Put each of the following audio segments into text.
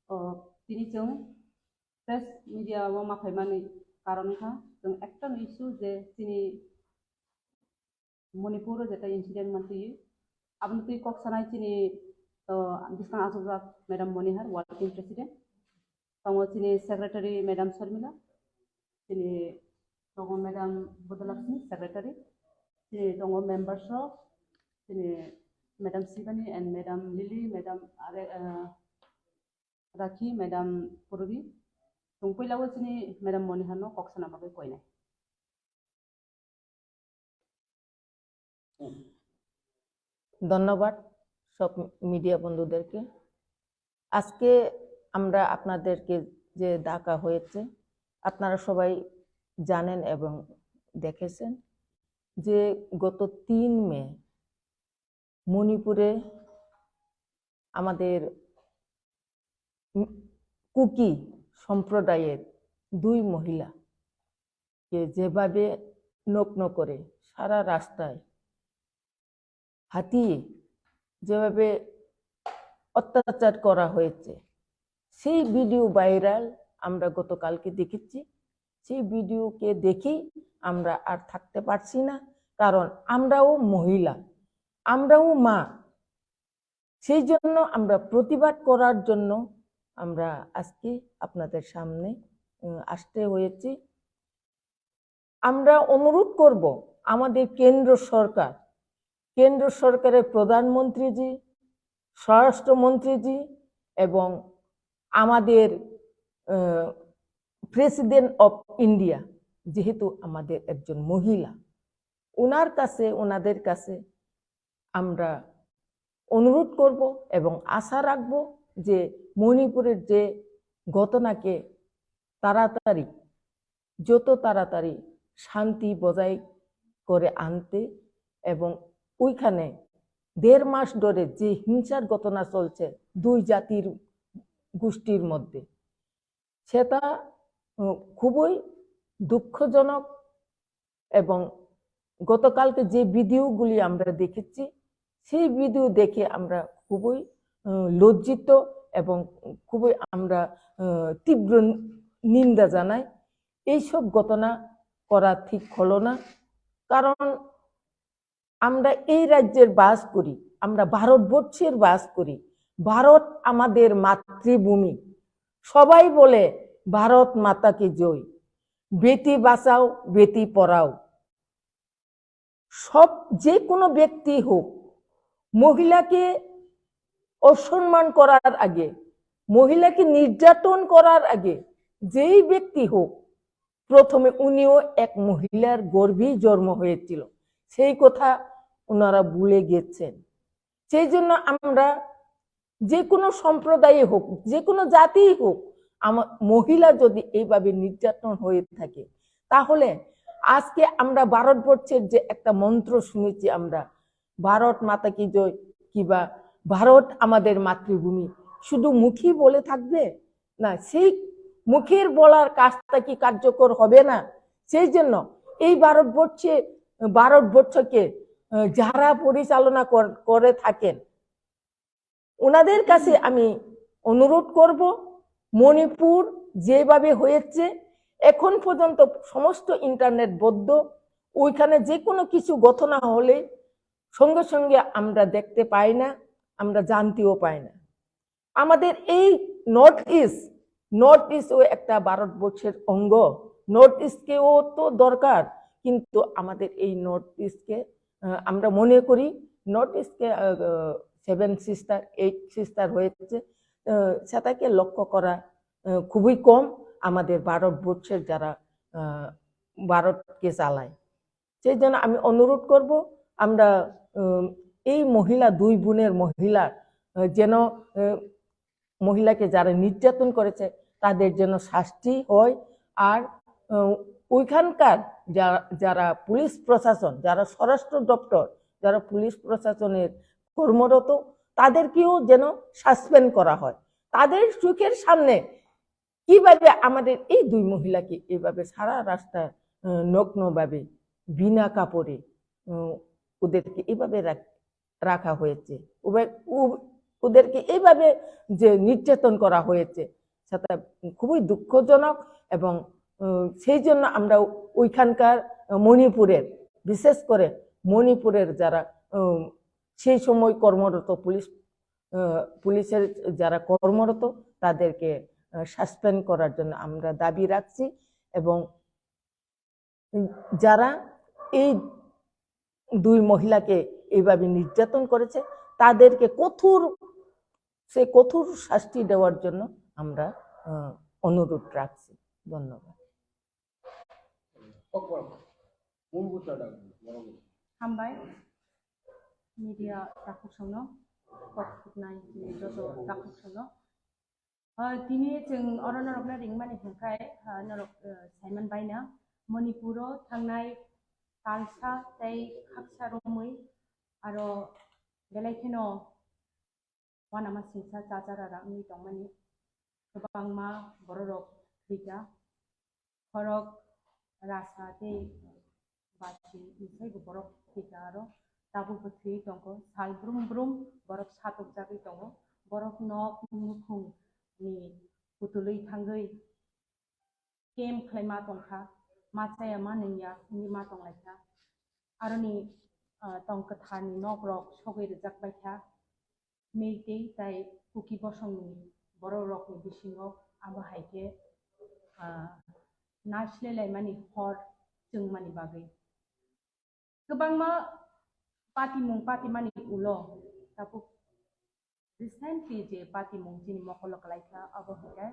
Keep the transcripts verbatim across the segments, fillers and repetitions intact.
O, tini chwng press media o ma phaimani karon wngkha, chwng ekta no issue je chini Manipur o jeta incident mantwi, aboni twi kok sanai chini, o, bwskang achukjak Madam Monihar, working president, tongo chini secretary Madam Sharmila, chini tongo Madam Budalakshmi, secretary, chini tongo members rok, chini Madam Shivani and Madam Lily, Madam Are-, uh, Rakhi, Madam Purbi. Chwng puila o chini Madam Monihar no kok sana bagwi koinai. ধন্যবাদ সব মিডিয়া বন্ধুদেরকে। আজকে আমরা আপনাদেরকে যে ডাকা হয়েছে, আপনারা সবাই জানেন এবং দেখেছেন যে গত তিন মে মণিপুরে আমাদের উম, কুকি সম্প্রদায়ের দুই মহিলাকে যেভাবে নগ্ন করে সারা রাস্তায় হাতিয়ে যেভাবে অত্যাচার করা হয়েছে, সেই ভিডিও ভাইরাল আমরা গতকালকে দেখেছি। সেই ভিডিওকে দেখেই আমরা আর থাকতে পারছি না, কারণ আমরাও মহিলা, আমরাও মা। সেই জন্য আমরা প্রতিবাদ করার জন্য আমরা আজকে আপনাদের সামনে, উম, আসতে হয়েছে। আমরা অনুরোধ করব আমাদের কেন্দ্র সরকার, কেন্দ্র সরকারের প্রধানমন্ত্রীজি, স্বরাষ্ট্রমন্ত্রীজি এবং আমাদের, আহ, প্রেসিডেন্ট অফ ইন্ডিয়া, যেহেতু আমাদের একজন মহিলা, ওনার কাছে, ওনাদের কাছে আমরা অনুরোধ করব এবং আশা রাখব যে মণিপুরের যে ঘটনাকে তাড়াতাড়ি, যত তাড়াতাড়ি শান্তি বজায় করে আনতে এবং ওইখানে দেড় মাস ধরে যে হিংসার ঘটনা চলছে দুই জাতির গোষ্ঠীর মধ্যে, সেটা, উম, খুবই দুঃখজনক। এবং গতকালকে যে ভিডিওগুলি আমরা দেখেছি, সেই ভিডিও দেখে আমরা খুবই, উম, লজ্জিত এবং খুবই আমরা, উম, তীব্র নিন্দা জানাই। এইসব ঘটনা করা ঠিক হলো না, কারণ আমরা এই রাজ্যের বাস করি, আমরা ভারতবর্ষের বাস করি। ভারত আমাদের মাতৃভূমি। সবাই বলে ভারত মাতা কি জয়, বেটি বাঁচাও, বেটি পড়াও। সব, যে কোনো ব্যক্তি হোক, মহিলাকে অসম্মান করার আগে, মহিলাকে নির্যাতন করার আগে, যেই ব্যক্তি হোক, প্রথমে উনিও এক মহিলার গর্ভেই জন্ম হয়েছিল, সেই কথা ওনারা ভুলে গেছেন। সেই জন্য আমরা যে কোনো সম্প্রদায়ে হোক, যে কোনো জাতিই হোক, আমার মহিলা যদি এইভাবে নির্যাতন হয়ে থাকে, তাহলে আজকে আমরা ভারতবর্ষের যে একটা মন্ত্র শুনেছি আমরা, ভারত মাতা কি জয়, কিবা ভারত আমাদের মাতৃভূমি, শুধু মুখেই বলে থাকবে না, সেই মুখের বলার কাজটা কি কার্যকর হবে না? সেই জন্য এই ভারতবর্ষে, ভারতবর্ষকে, আহ, যারা পরিচালনা কর-, করে থাকেন, ওনাদের কাছে আমি অনুরোধ করব, মণিপুর যেভাবে হয়েছে, এখন পর্যন্ত সমস্ত ইন্টারনেট বন্ধ, ওইখানে যে কোনো কিছু ঘটনা হলে সঙ্গে সঙ্গে আমরা দেখতে পাই না, আমরা জানতেও পাই না। আমাদের এই নর্থ ইস্ট, নর্থ ইস্টও একটা ভারতবর্ষের অঙ্গ। নর্থ ইস্টকেও তো দরকার, কিন্তু আমাদের এই নর্থ ইস্টকে, আহ, আমরা মনে করি নর্থ ইস্টকে, আহ, সেভেন সিস্টার, এইট সিস্টার হয়েছে, আহ, সেটাকে লক্ষ্য করা, আহ, খুবই কম আমাদের ভারতবর্ষের যারা, আহ, ভারতকে চালায়। সেই জন্য আমি অনুরোধ করব, আমরা, উম, এই মহিলা, দুই বোনের মহিলা, আহ, যেন, আহ, মহিলাকে যারা নির্যাতন করেছে তাদের যেন শাস্তি হয়। আর, আহ, ওইখানকার যা-, যারা পুলিশ প্রশাসন, যারা স্বরাষ্ট্র দপ্তর, যারা পুলিশ প্রশাসনের কর্মরত, তাদেরকেও যেন সাসপেন্ড করা হয়। তাদের চোখের সামনে কিভাবে আমাদের এই দুই মহিলাকে এভাবে সারা রাস্তা, আহ, নগ্নভাবে, বিনা কাপড়ে, উম, ওদেরকে এভাবে রাখ-, রাখা হয়েছে। ওবে-, ও-, ওদেরকে এইভাবে যে নির্যাতন করা হয়েছে, সেটা খুবই দুঃখজনক। এবং উম, সেই জন্য আমরা ওইখানকার মণিপুরের, বিশেষ করে মণিপুরের যারা উম, সেই সময় কর্মরত পুলিশ, আহ, পুলিশের যারা কর্মরত, তাদেরকে সাসপেন্ড করার জন্য আমরা দাবি রাখছি। এবং যারা এই দুই মহিলাকে এইভাবে নির্যাতন করেছে, তাদেরকে কঠোর, সে কঠোর শাস্তি দেওয়ার জন্য আমরা আহ, অনুরোধ রাখছি। ধন্যবাদ। Hambai, media takhuk songno, kok khuknai joto takhuk songno. Ah, tini chwng oro norokno ringmani hwnkhe, ah, norok, ah, saiman baina Manipuro thangnai talsa tei khaksa romwi aro belai kheno uanama singsa chachara wngwi tongmani kwbangma bororok thwikha. Khorok rasa tei bachi insaibo borok thwikha aro tabukbo thwiwi tongkho. Sal brum brum borok satokjagwi tongo. Borok nok nukhungni kutulwi thangwi kem khlai ma tongkha, ma chaya ma nungya wngwi ma tonglaikha. Aroni, ah, tong kwtharni nokrok sogwi rwjakbaikha. Meitei tai Kuki bosongni bororokni bisingo abo hai khe, ah, naisle laimani hor chwngmani bagwi. Kwbangma patimung patimani ulo tabuk recently je patimung chini mokolo kwlaikha abo hwnkhe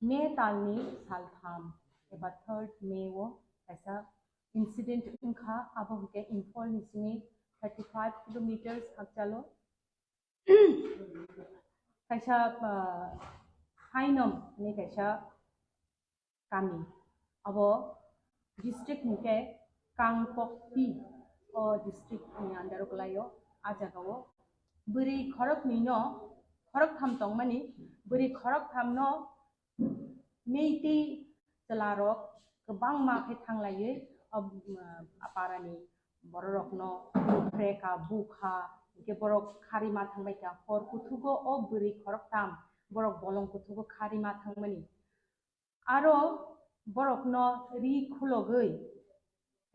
May talni saltham eba third May o kaisa incident wngkha, abo hwnkhe Imphal ni simi thirty five kilometers hakchalo kaisa, ah, Hainom hinwi kaisa kami. Abo district hwnkhe Kangpokpi o district ni under o kwlaio. A jaga o bwrwi khoroknwi no, khoroktham tongmani, bwrwi khoroktham no Meitei chwlarok kwbangma khe thanglaiwi o, um, aparani bororokno phrekha, bukha, hwnkhe borok kharwi ma thangbaikha. Hor kuthugo o bwrwi khoroktham borok bolong kuthugo kharwi ma thangmani. Aro borokno ri khulogwi,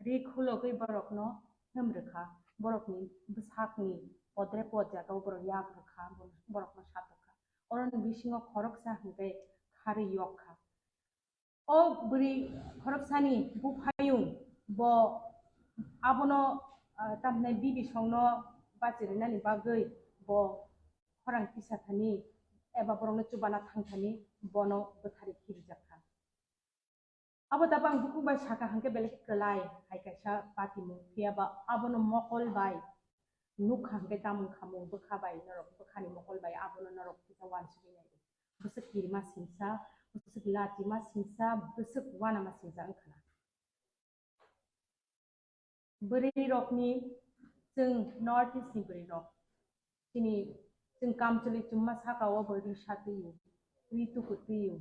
ri khulogwi borokno hemrwkha, borokni bwsakni podre pod jagao borok yak rwkha, borokno satokha. Oroni bisingo khoroksa hwnkhe kharwi yokkha. O bwrwi khoroksani buphayung bo abono, ah, tamhinai bibisongno bachirinani bagwi bo khorang tisa thani eba borokno chubana thang thani bono bwthari khirijak kha. Abo tabang bukhuk bai saka hwnkhe belai khe kwlai hai kaisa patimung, phiya ba abono mokol bai nukha hwnkhe tamung khamung bwkha bai norok, bwkhani mokol bai abono norok kisa uansugwi nai. Bwswk kirima singsa, bwswk lachima singsa, bwswk uanama singsa wngkha na. Bwrwi rokni, chwng North East ni bwrwi rok, chini chwng kamchwlwi chumma saka o bo ri sa twi o, ri tuku twi o,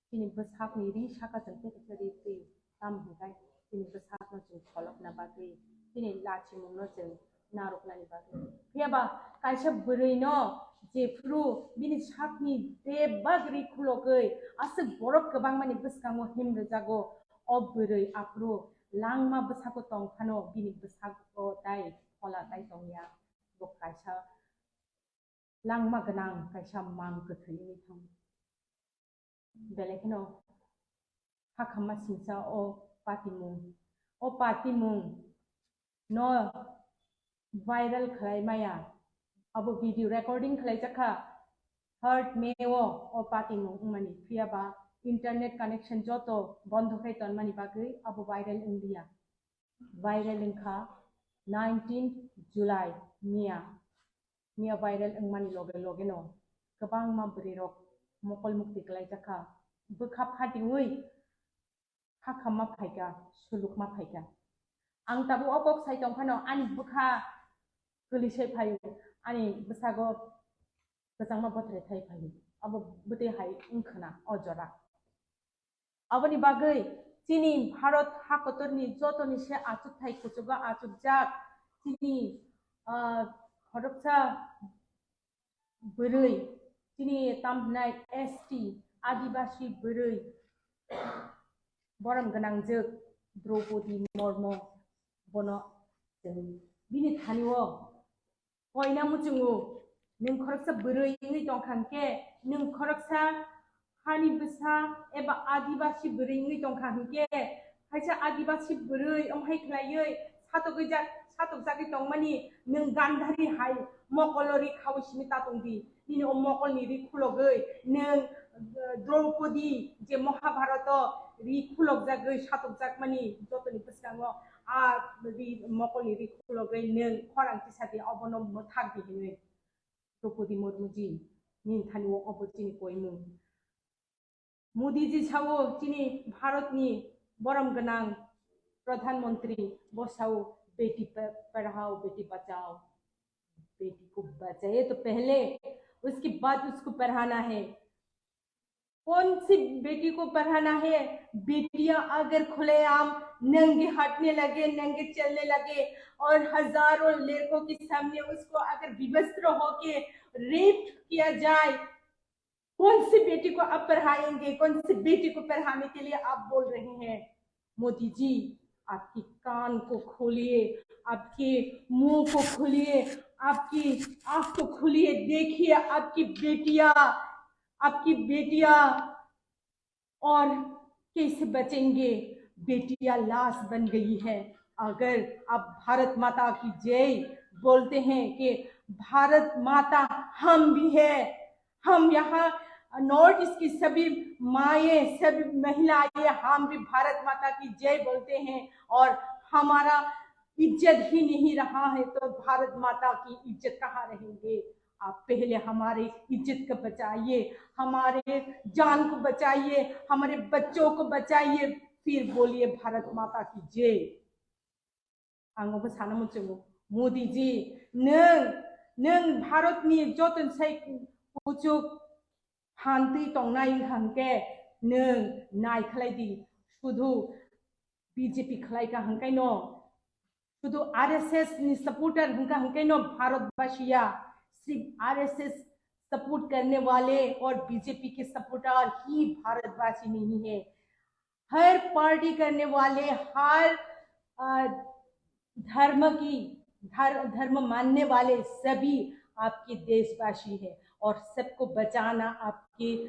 chini bwsakni ri saka chwng tei kaisa ri twi o, tamo hwnkhe chini bwsakno chwng kholopna bagwi, chini lachimungno chwng narwknani bagwi. Phiya ba kaisa bwrwino jephru bini sakni bebak ri khulogwi aswk borok kwbangmani bwskango himrwjago, o bwrwi aphuru langma bwsako tong phano bini bwsako tai phola tai tongya. Bo kaisa langma gwnang kaisa mang kwthwi wngwi thango. Belai kheno hakhamma singsa o patimung. O patimung no viral khlai maya. Abo video recording khlai jakha third May o, o patimung wngmani. Phiya ba internet connection joto bondo khai tonmani bagwi abo viral wngya. Viral wngkha nineteenth July miya. Miya viral wngmani loge loge no kwbangma bwrwi rok mokol mukti kwlai jakha. Bwkha phatingwi hakhamma phaikha, sulukma phaikha. Ang tabuk o kok sai tong phano ani bwkha kwlwi sai phaio, ani bwsago kwchangma bothrai thai phaio. Abo bwtwi hai wngkhwna o jora. Aboni bagwi chini Bharat hakotorni jotoni se achukthai kuchugo achukjak chini, ah, khoroksa bwrwi, chini tam hwnai S T, Adibasi bwrwi, borom gwnangjwk Draupadi Murmu, bono chwng bini thani-o koina muchungo, nwng khoroksa bwrwi wngwi tongkha hwnkhe, nwng khoroksa hani bwsa eba Adibasi bwrwi wngwi tongkha hwnkhe, kaisa Adibasi bwrwi omo hai khlaiwi satokjak, satokjagwi tongmani nwng Gandhari hai mokolo ri khaui simi ta tongdi. Nini o mokolni ri khulogwi nwng, eh, Draupadi je Mahabharato ri khulokjagwi satokjakmani jotoni bwskango a ri mokolni ri khulogwi nwng khorang tisadi obono mwthakdi hinwi. Draupadi Murmuji, nini thani o obo chini koimung. Modiji sao chini Bharatni borom gwnang Pradhan Mantri bo sao, "Beti pa-, padhao, beti bachao, beti ko bachaye to pehle, uske baad usko padhana hai." कौन सी बेटी को पढ़ाना है? बेटियां अगर खुलेआम नंगे हटने लगे, नंगे चलने लगे और हजारों लड़कों के सामने उसको अगर विवस्त्र होके रेप किया जाए, कौन सी बेटी को आप पढ़ाएंगे? कौन सी बेटी को पढ़ाने के लिए आप बोल रहे हैं? मोदी जी, आपकी कान को खोलिए, आपके मुंह को खोलिए, आपकी आंख को खोलिए। देखिए, आपकी बेटियां, आपकी बेटियां और कैसे बचेंगे? बेटियां लाश बन गई है। अगर आप भारत माता की जय बोलते हैं कि भारत माता हम भी है, हम यहाँ नॉर्थ ईस्ट की सभी माएँ, सभी महिलाएँ, हम भी भारत माता की जय बोलते हैं और हमारा इज्जत ही नहीं रहा है, तो भारत माता की इज्जत कहाँ रहेंगे? आप पहले हमारे इज्जत को बचाइए, हमारे जान को बचाइए, हमारे बच्चों को बचाइए, फिर बोलिए भारत माता की जय। Ang obo sana muchungo, Modi ji, nwng, nwng Bharatni joto sai kuchuk phantwi tongnai wngkha hwnkhe nwng nai khlai di, sudhu B J P khlai kha hwnkhe no, sudhu R S S ni supporter hwnkha hwnkhe no Bharatbasi ya, sirf R S S support karne wale aur B J P ke supporter hi Bharatbasi nahi hai. हर पार्टी करने वाले, हर, अ, धर्म की, धर-, धर्म मानने वाले सभी आपके देशवासी हैं और सबको बचाना आपके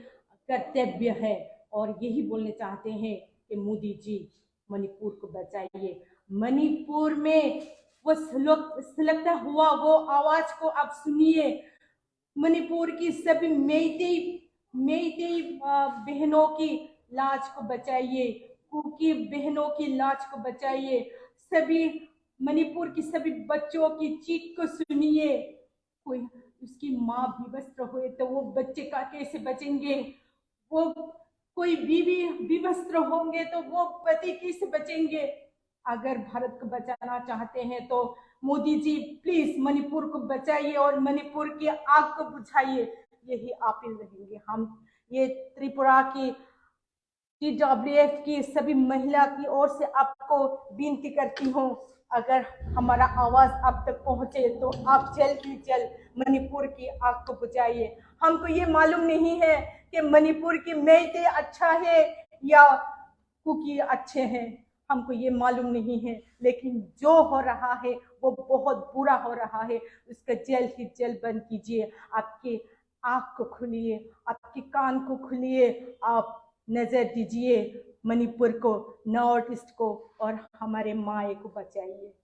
कर्तव्य है। और यही बोलने चाहते हैं कि मोदी जी, मणिपुर को बचाइए। मणिपुर में वो सुलग-, सुलगता हुआ वो आवाज को आप सुनिए। मणिपुर की सभी मेइतेई, मेइतेई, अ, बहनों की लाज को बचाइए, कुकी बहनों की लाज को बचाइए, सभी मणिपुर की सभी बच्चों की चीख को सुनिए। कोई उसकी माँ विवस्त्र हुए तो वो बच्चे का कैसे बचेंगे? वो कोई बीवी विवस्त्र होंगे तो वो पति कैसे बचेंगे? अगर भारत को बचाना चाहते हैं तो मोदी जी, प्लीज मणिपुर को बचाइए और मणिपुर की आग को बुझाइए, यही अपील रहेंगे हम। ये त्रिपुरा की T W F की सभी महिला की ओर से आपको विनती करती हूँ, अगर हमारा आवाज आप तक पहुँचे तो आप जल्द ही जल्द मणिपुर की आग को बुझाइए। हमको ये मालूम नहीं है कि मणिपुर की मेइतेई अच्छा है या कुकी अच्छे हैं, हमको ये मालूम नहीं है, लेकिन जो हो रहा है वो बहुत बुरा हो रहा है। उसका जल्द ही जल्द बंद कीजिए। आपकी आँख को खोलिए, आपके कान को खोलिए, आप नजर दीजिए मणिपुर को, नॉर्थ ईस्ट को और हमारे माए को बचाइए।